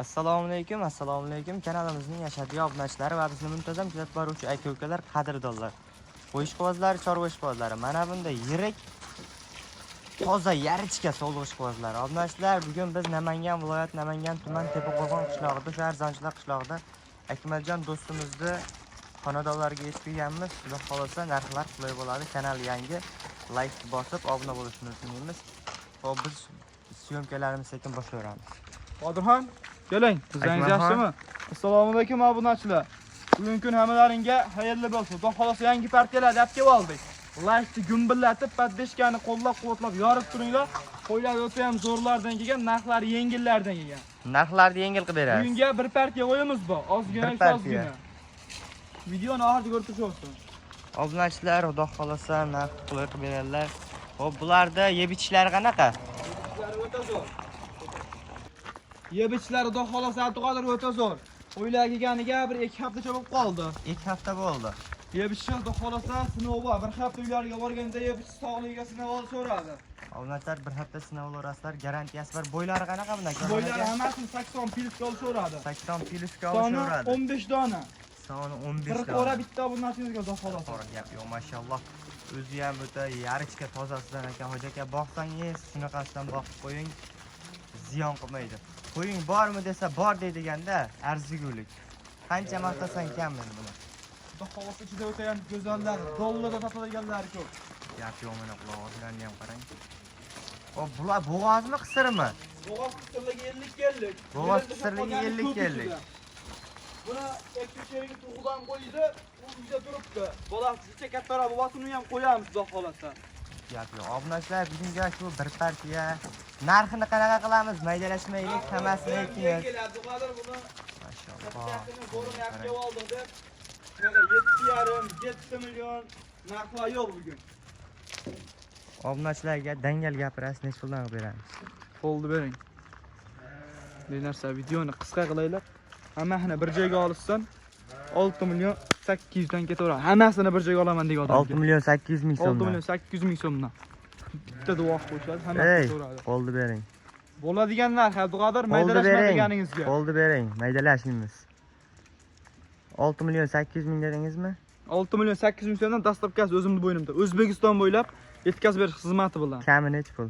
Assalomu alaykum, assalomu alaykum. Kanalimizning ashaddiy obunachilari va bizni muntazam kuzatib boruvchi aka-ukalar, qadrdonlar. Qo'y ishqibozlari, chorva ishqibozlari. Mana bunday yirik, toza yarichka sovliq ishqibozlari. Obunachilar, bugun biz Namangan viloyati, Namangan tuman Tepaqo'rg'on qishlog'ida, shu arzonchilar qishlog'ida Akmaljon do'stimizni xonadonlariga yetib kelganmiz. Xudo xolasa narxlar qulay bo'ladi. Kanal yangi. Like bosib, obuna bo'lishni unutmaymiz. Xo'p, biz съёмка larimizni sekin boshlayveramiz. Qodirxon, keling. Bizangiz Akmalxon. Yaxshimi? Assalomu alaykum, obunachilar. Bugungi kun hammalaringga xayrli bo'lsin. Xudo xolasa yangi partiyalarni olib kelib oldik. Like'ni gumbillatib, поддержка ni qo'llab-quvvatlab yorib turinglar. Qo'ylar o'ta ham zo'rlardan kelgan, narxlari yengillardan kelgan. Narxlarni yengil qilib berasiz. Bugunga bir partiya qo'yimiz bor. Ozgina, Bir partiya. ozgina. Videoni oxiriga ko'rib turishyapsin. Obunachilar, xudo xolasa narx qulay qilib beradilar. Xo'p, bularda yeb ichishlari qanaqa? Yeb o'ta zo'r. Yeb ichishlari, xudo xolasa, Abduqodir, o'ta zo'r. Qo'ylar kelganiga bir 2 haftacha bo'lib qoldi. 2 hafta bo'ldi. Yeb ichishi, xudo xolasa, sinov bor. Bir hafta uylariga borganda yeb ichish, sog'ligiga sinov olishaveradi. Obunachilar, bir hafta sinov olasizlar, garantiyasi bor. Bo'ylari qanaqa bundan? Bo'ylari hammasini 80 plyusga olishaveradi. 80 plyusga Soni olishaveradi. 15 dona. Soni 15 Bir dona. qora bitta obunachimizga, xudo xolasa. To'g'ri, gap yo'q, mashalloh. O'zi ham o'ta yarichka tozasidan ekan. Hoji aka, boqsangiz, shunaqasidan boqib qo'ying. Ziyon qilmaydi. Qo'ying bormi desa, bor deydiganda arzigulik. Qancha maqtasang kam endi buni. Xudo xolasa ichida o'ta ham go'zallar, dollarda topiladiganlari ko'p. Gap yo'q, mana qulog'ilarni ham qarang. Xo'p, bular bo'g'ozmi, qisirmi? Bo'g'oz qisirligi 50-50. Bo'g'oz qisirligi 50-50. Buni ikki sherigi tug'ilgan qo'ydi, u uyda turibdi. Bolasi icha kattaroq bo'lsin, uni ham qo'yamiz, xudo xolasa. Gap yo'q. Obunachilar, bugungi shu bir partiya narxini qanaqa qilamiz? Maydalashmaylik, hammasini aytdingiz. Yengil, Abduqodir, buni Mashalloh. kattasini zo'rini olib kelib oldik deb. Shunaqa 7,5, 7 million narxlar yo'q bugun. Obunachilarga dangal gapirasiz, necha puldan qilib beramiz? Qo'lni bering. Bir narsa, videoni qisqa qilaylik. Hammasini bir joyga olishsin. 6 million 800 dan ketaveradi. Hammasini bir joyga olaman degan odamga. 6 million 800 ming 6 so'mdan. million 800 ming so'mdan. Bitta duo qo'yishadi, hammasi Ey, ketaveradi. qo'lni bering. Bo'ladigan narx, Abduqodir, Qo'lni maydalashma bering. deganingizga. Qo'lni bering, maydalashmaymiz. 6 million 800 ming dedingizmi? 6 million 800 ming so'mdan, доставка si o'zimni bo'ynimda. O'zbekiston bo'ylab yetkazib berish xizmati bilan. Kami nechi pul?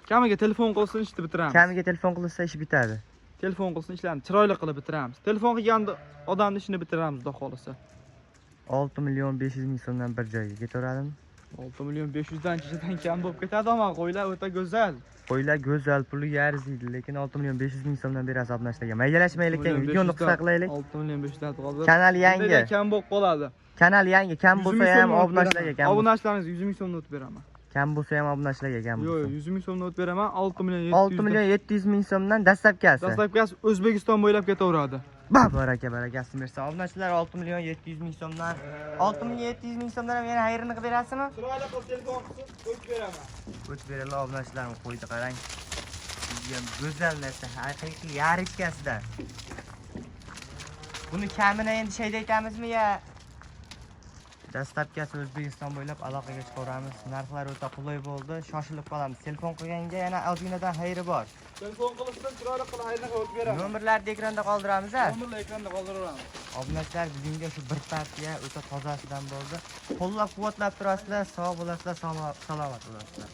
Kamiga telefon qilsin, ishni bitiramiz. Kamiga telefon qilsa ish bitadi. Telefon qilsin, ishlarni chiroyli qilib bitiramiz. Telefon qilganda odamni ishini bitiramiz, xudo xolasa. 6 million 500 ming so'mdan bir joyga ketaveradimi? 6 million 500 dan chishidan kam bo'lib ketadi, ammo qo'ylar o'ta go'zal. Qo'ylar go'zal, puliga arziydi, lekin 6 million 500 ming so'mdan berasiz obunachilarga. Maydalashmaylik, videoni qisqa qilaylik. 6 million 500 dan hozir. Kanal yangi. Bunday kam bo'lib qoladi. Kanal yangi, kam 100 bo'lsa ming ham so'mdan o'tib obunachilarga beraman. kam. Obunachilaringizga 100 ming so'mdan o'tib beraman. Kam bo'lsa ham obunachilarga kam Yo'q, bo'lsin. 100 ming so'mdan o'tib beraman. 6 million 700. 6 million 700 ming so'mdan доставка si. Доставка si O'zbekiston bo'ylab ketaveradi. Ba baraka, barakasini bersin. Obunachilar, 6 million 700 ming so'mdan, 6 million 700 ming so'mdan ham yana xayrini qilib berasizmi? Chiroyli qilib telefon qilsin, qo'yib beraman. O'tib beradilar, obunachilarim, qo'ydi, qarang. Judayam go'zal narsa, haqiqiy yarichkasidan. Buni kamini endi shayda aytamizmi ya? Доставка si O'zbekiston bo'ylab, aloqaga chiqaveramiz. Narxlar o'ta qulay bo'ldi. Shoshilib qolamiz. Telefon qilganga yana ozginadan xayri bor. Telefon qilishsin, chiroyli qilib xayrini qilib beraman. Nomerlarni ekranda qoldiramiz, a? Nomerlar ekranda qoldiraveramiz. Obunachilar, bugungi shu bir partiya o'ta tozasidan bo'ldi. Qo'llab-quvvatlab turasizlar, sog' bo'lasizlar, salomat bo'lasizlar.